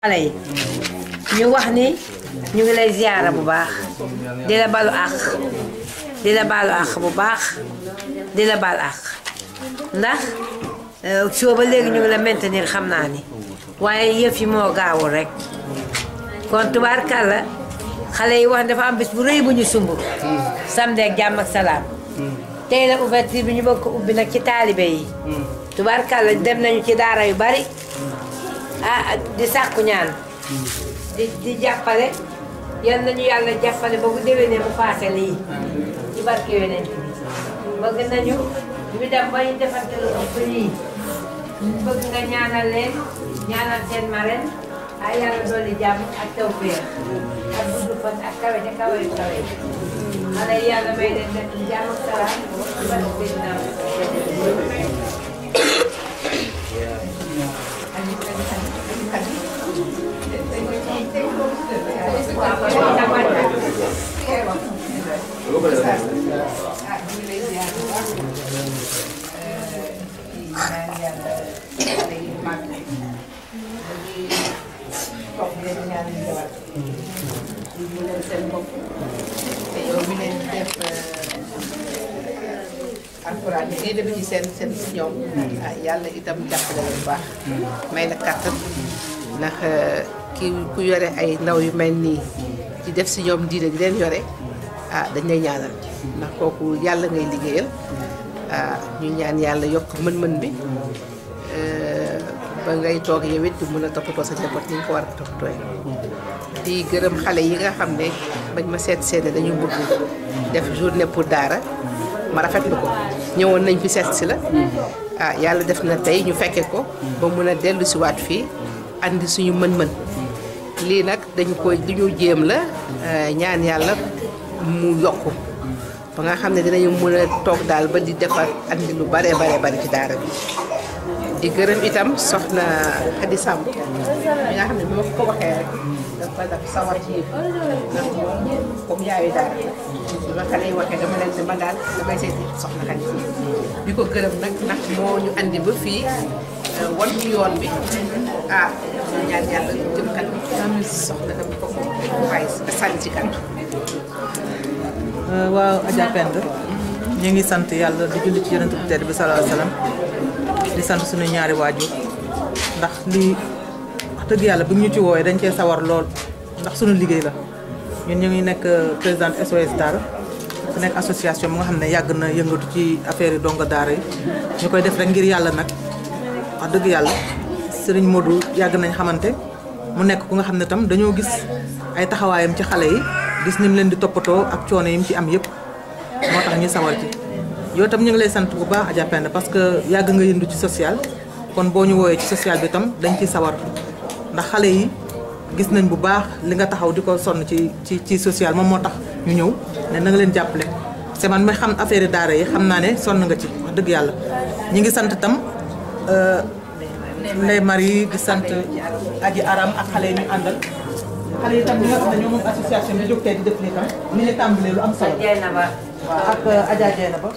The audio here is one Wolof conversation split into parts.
xale yi ñu wax ni ñu ngi lay ziyaara bu baax di la balu àq di la balu àq bu baax di la bal àq ndax soo ba léegi ñu ngi la maintenir xam naa ni waaye yëf yi moo gaawul rek kon tubaarkàlla xale yi wax dafa am bis bu rëy bu ñu sumb samedi ak jàmm ak salaam tey la ouverture bi ñu bëgg ko ubbi nag ci taalibe yi tubaarkàlla dem nañu ci daara yu bari di sàkku ñaan di jàppale yal nañu yàlla jàppale ba bu déwénee mu paase lii ci barke Yonent bi bëgg nañu ñu dem ba ñu defante lu ëpp lii bëgg nga ñaanal leen ñaanal seen marraine ay yàlla dolli jàmm ak tawfeex ak gudd fan ak kawe ca kawe kawe xale yi yàlla may leen def jàmm ak salaam ci barke alxuraan bi ngay def ci seen si ñoom yàlla itam jàppale la bu baax may la kàttan ndax kii ku yore ay ndaw yu mel nii ci def si ñoom diine di leen yore dañ lay ñaanal ndax kooku yàlla ngay liggéeyal ñu ñaan yàlla yokk mën-mën bi ba ngay toog yow it di mën a toppatoo sa njaboot ni nga ko war a toppatooy di gërëm xale yi nga xam ne bañ ma seet seene dañu bëgg def journée pour daara ma rafetlu ko ñëwoon nañ fi seet si la yàlla def na tey ñu fekke ko ba mun a dellu si waat fii andi suñu mën-mën lii nag dañu koy lu ñu jéem la ñaan yàlla mu yokku ba nga xam ne dinañu mën a toog daal ba di defar andi lu bare ci daara bi di gërëm itam soxna Xadi Samb mi nga xam ne bi ma ko waxee rek dafa daf sawar ci yëf ndax moom comme yaayu daara bi ma xale yi waxee dama leen ma daal damay seeti soxna Xadi di ko gërëm nag ndax moo ñu andi ba fii wan ñu yoon bi ñu ñaan yàlla jëm kanam soxna dama ko waaye sànni ci kanam. waaw Adja Penda ñu ngi sant yàlla di julli ci yonent bu tedd bi sallallahu alayhi wasallam di sant suñu ñaari waajur ndax lii wax dëgg yàlla bi ñu ci wooyee dañ cee sawar lool ndax suñu liggéey la ñun ñu ngi nekk présidente SOS Daara su nekk association bi nga xam ne yàgg na yëngatu ci affaire yi donga daara yi ñu koy def rek ngir yàlla nag wax dëgg yàlla Serigne Modou yàgg nañ xamante mu nekk ku nga xam ne tam dañoo gis ay taxawaayam ci xale yi gis ni mu leen di toppatoo ak coono yi mu ci am yëpp moo tax ñu sawar ci yow tam ñu ngi lay sant bu baax Adja Penda parce que yàgg nga yëndu ci social kon boo ñu woowee ci social bi tam dañ ciy sawar ndax xale yi gis nañ bu baax li nga taxaw di ko sonn ci social moom moo tax ñu ñëw ne na nga leen jàppale c'est man may xam affaire daara yi xam naa ne sonn nga ci wax dëgg yàlla ñi ngi sant tam Ndeye Marie di sant Aji Aram ak xale yi ñu àndal xale yi tam ñi nga xam ne ñoo moom association bi jóg tey di def lii tam ni ñu tàmbalee lu am solo ak Adja Dieynaba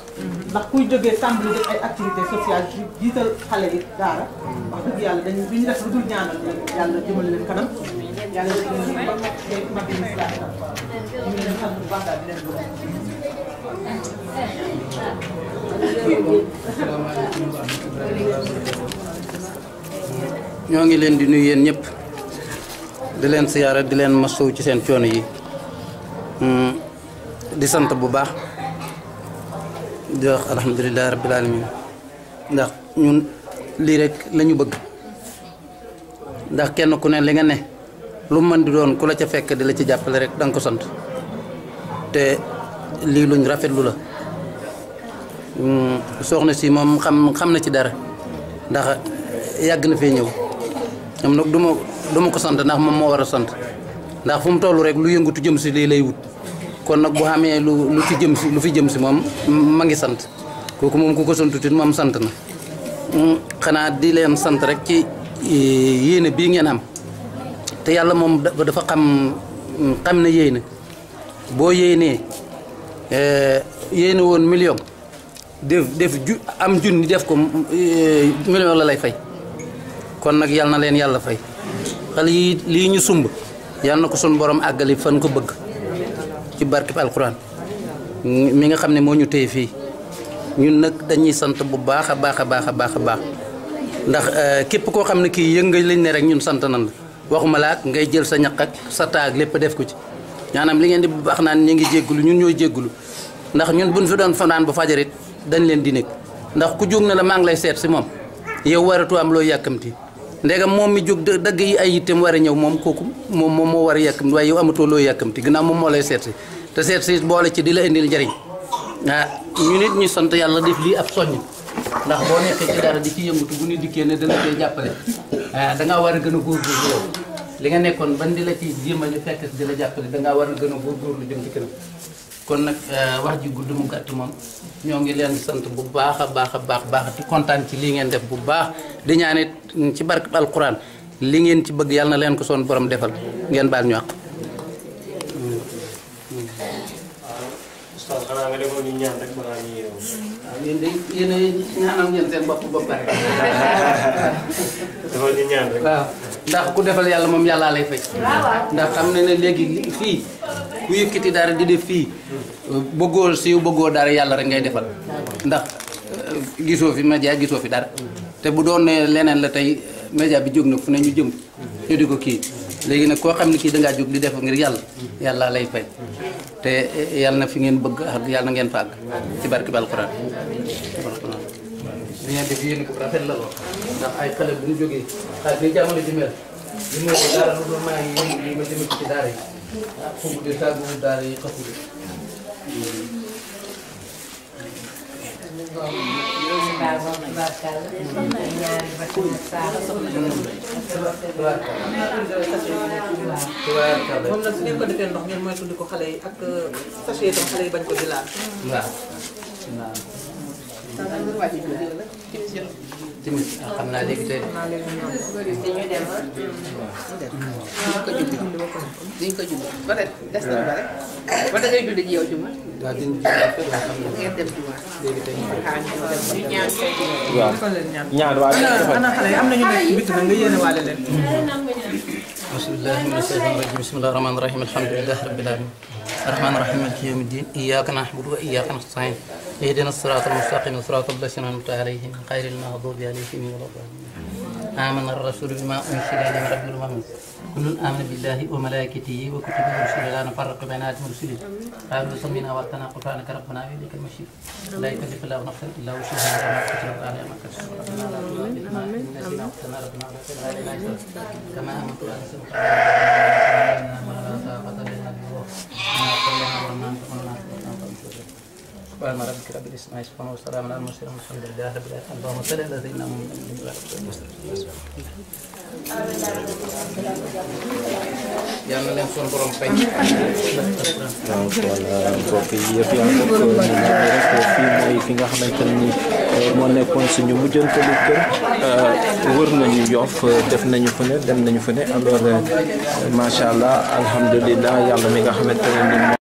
ndax kuy jógee tàmbali def ay activités sociales jiital xale yi daara wax dëgg yàlla dañu duñu def lu dul ñaanal yàlla jëmale leen kanam yàlla def leen mag ñu ngi leen sant bu baax daal di leen ñoo ngi leen di nuyu yéen ñëpp di leen siyaara di leen masawu ci seen coono yi di sant bu baax di wax alhamdulilah rabbil alamin ndax ñun lii rek la ñu bëgg ndax kenn ku ne li nga ne lu mën di doon ku la ca fekk di la ci jàppale rek da nga ko sant te lii luñ rafetlu la soxna si moom xam na ci dara ndax yàgg na fee ñëw ñoom nag duma ko sant ndax moom moo war a sant ndax fu mu toll rek lu yëngatu jëm si lii lay wut kon nag bu xamee lu fi jëm si moom ma ngi sant kooku moom ku ko santutit moom sant na xanaa di leen sant rek ci yéene bii ngeen am te yàlla moom dafa xam ne yéene boo yéenee yéene woon million def am junni def ko million la lay fay kon nag yal na leen yàlla fay xale yi lii ñu sumb yal na ko sun borom àggali fan ko bëgg ci barkeb alquran mi nga xam ne moo ñu téye fii ñun nag dañuy sant bu baax a baax a baax a baax a baax ndax képp koo xam ne kii yënga lañ ne rek ñun sant nan la waxuma la ak ngay jël sa ñaq ak sa taag lépp def ko ci maanaam li ngeen di wax naan ñu ngi jéggulu ñun ñooy jéggulu ndax ñun buñ fi doon fanaan bu fajarit dañ leen di nekk ndax ku jóg na la maa ngi lay seet si moom yow waratu am looy yàkkamti ndegam moom mi jóg dëgg yi ay yitteem war a ñëw moom kooku moom moo war a yàkkamti waaye yow amatoo looy yàkkamti ginnaaw moom moo lay seet si te seet si boole ci di la indil njëriñ ñu nit ñu sant yàlla def lii ab soññ ndax boo nekkee ci dara di ci yëngatu bu ñu dikkee ne dana koy jàppale dangaa war a gën a góorgóorlu yow li nga nekkoon ban di la ci jéem a ñu fekk di la jàppale dangaa war a gën a góorgóorlu jëm ci kanam kon nag wax ji gudd mu gàtt moom ñoo ngi leen sant bu baax a baax a baax di kontaan ci lii ngeen def bu baax di ñaanit ci barke alquran li ngeen ci bëgg yàlla na leen ko soon borom defal ngeen baal ñu àq. xanaa nga demoon ñu ñaan rek balaa ñuy yeewu. waaw yéen de yéen ñaanal ngeen seen bopp ba pare. demoon ñu ñaan rek. waaw ndax ku defal yàlla moom yàllaa lay fay. ndax xam ne ne léegi fii ku yëkkati dara di def fii bëggoo siiw bëggoo dara yàlla rek ngay defal ndax gisoo fi média gisoo fi dara te bu doon ne leneen la tey média bi jóg na fu ne ñu jëm ñu di ko kii léegi nag koo xam ne kii dangaa jóg di def ngir yàlla yàlla lay fay te yàlla na fi ngeen bëgg ak yàlla na ngeen fa àgg ci barke bi alquran li ngeen def yéen ko rafet la lool ndax ay xale bu ñu jógee ak ni jamono ji mel li mu ko dara lu dul maa ngi yëngu li ma jëme ci daara yi xamu de tàggu daara yi xamu de moom nag su ngeen ko defee ndox ngeen moytu di ko xale yi ak sachet itam xale yi bañ ko di laal. waaw timis xam naa léegi tey diñ ko julli ba des na ba rek ba da ngay julli ji yow juma waaw diñ ngeen dem juma léegi tey ñu ñaan waaw defal leen ñaan. ñaan waa ana xale yi am na ñu nekk ci bitti nag nga yéene waale leen. bismillahi mina shaytaani rajim bismillahi rahmaani rahim alhamdulillahi rabbil alamin arrahmaani rahim maliki yawmi ddin iyyaka na'budu wa iyyaka nasta'in ihdina as-sirata al-mustaqim sirata alladhina an'amta alayhim ghayril maghdubi alayhim waladdallin آمن الرسول بما أنزل إليه من ربه المؤمنون كل آمن بالله وملائكته وكتبه ورسله لا نفرق بين أحد من رسله قالوا سمعنا وأطعنا غفرانك ربنا وإليك المصير لا يكلف الله نفسا إلا وسعها ما كتب عليها ما كسبت ربنا لا تؤاخذنا إن نسينا وأخطأنا ربنا ولا تحمل كما آمنت على سبيل ما لا طاقة لنا به وما قلنا وما أنفقنا سبحان ربك رب العزة عما يصفون وسلام على المرسلين والحمد لله رب العالمين اللهم صل على سيدنا محمد وعلى آله وصحبه yàlla na leen suñu borom fay. waaw voilà mbokk yi yëpp yaa ngi ko rek fii mooy fi nga xamante ni moo nekkoon suñu mujjantalu kër wër nañu Yoff def nañu fu ne dem nañu fu ne alors macha allah alhamdulilah yàlla mi nga xamante ne ni